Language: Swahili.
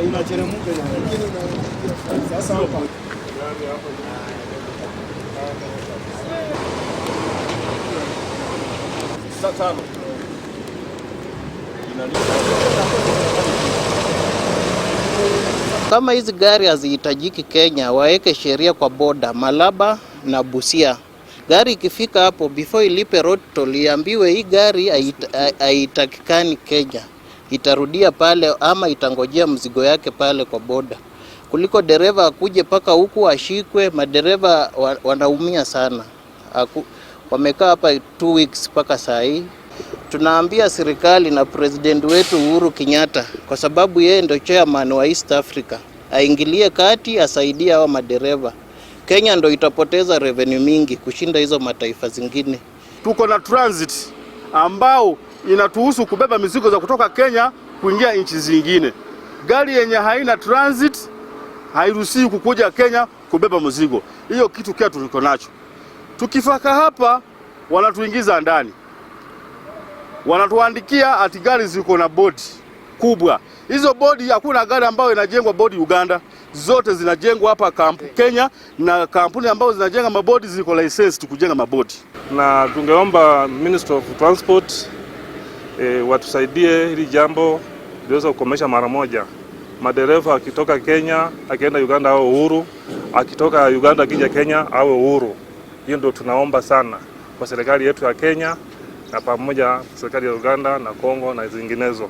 Inacheremuka sasa hapa. Tano. Kama hizi gari hazihitajiki Kenya, waeke sheria kwa boda Malaba na Busia. Gari ikifika hapo before ilipe road toll, iambiwe hii gari haitakikani Kenya, itarudia pale ama itangojea mzigo yake pale kwa boda, kuliko dereva akuje mpaka huku ashikwe. Madereva wanaumia sana. Wamekaa hapa 2 weeks mpaka saa hii. Tunaambia serikali na president wetu Uhuru Kenyatta, kwa sababu yeye ndio chairman wa East Africa, aingilie kati, asaidie hawa madereva. Kenya ndo itapoteza revenue mingi kushinda hizo mataifa zingine. Tuko na transit ambao inatuhusu kubeba mizigo za kutoka Kenya kuingia nchi zingine. Gari yenye haina transit hairuhusiwi kukuja Kenya kubeba mzigo. Hiyo kitu kia tuliko nacho. Tukifika hapa wanatuingiza ndani, wanatuandikia ati gari ziko na bodi kubwa. Hizo bodi, hakuna gari ambayo inajengwa bodi Uganda, zote zinajengwa hapa Kenya, na kampuni ambazo zinajenga mabodi ziko licensed kujenga mabodi. Na tungeomba Minister of Transport watusaidie hili jambo liweze kukomesha mara moja. Madereva akitoka Kenya akienda Uganda awe uhuru, akitoka Uganda akija Kenya awe uhuru. Hiyo ndio tunaomba sana kwa serikali yetu ya Kenya na pamoja serikali ya Uganda na Kongo na zinginezo.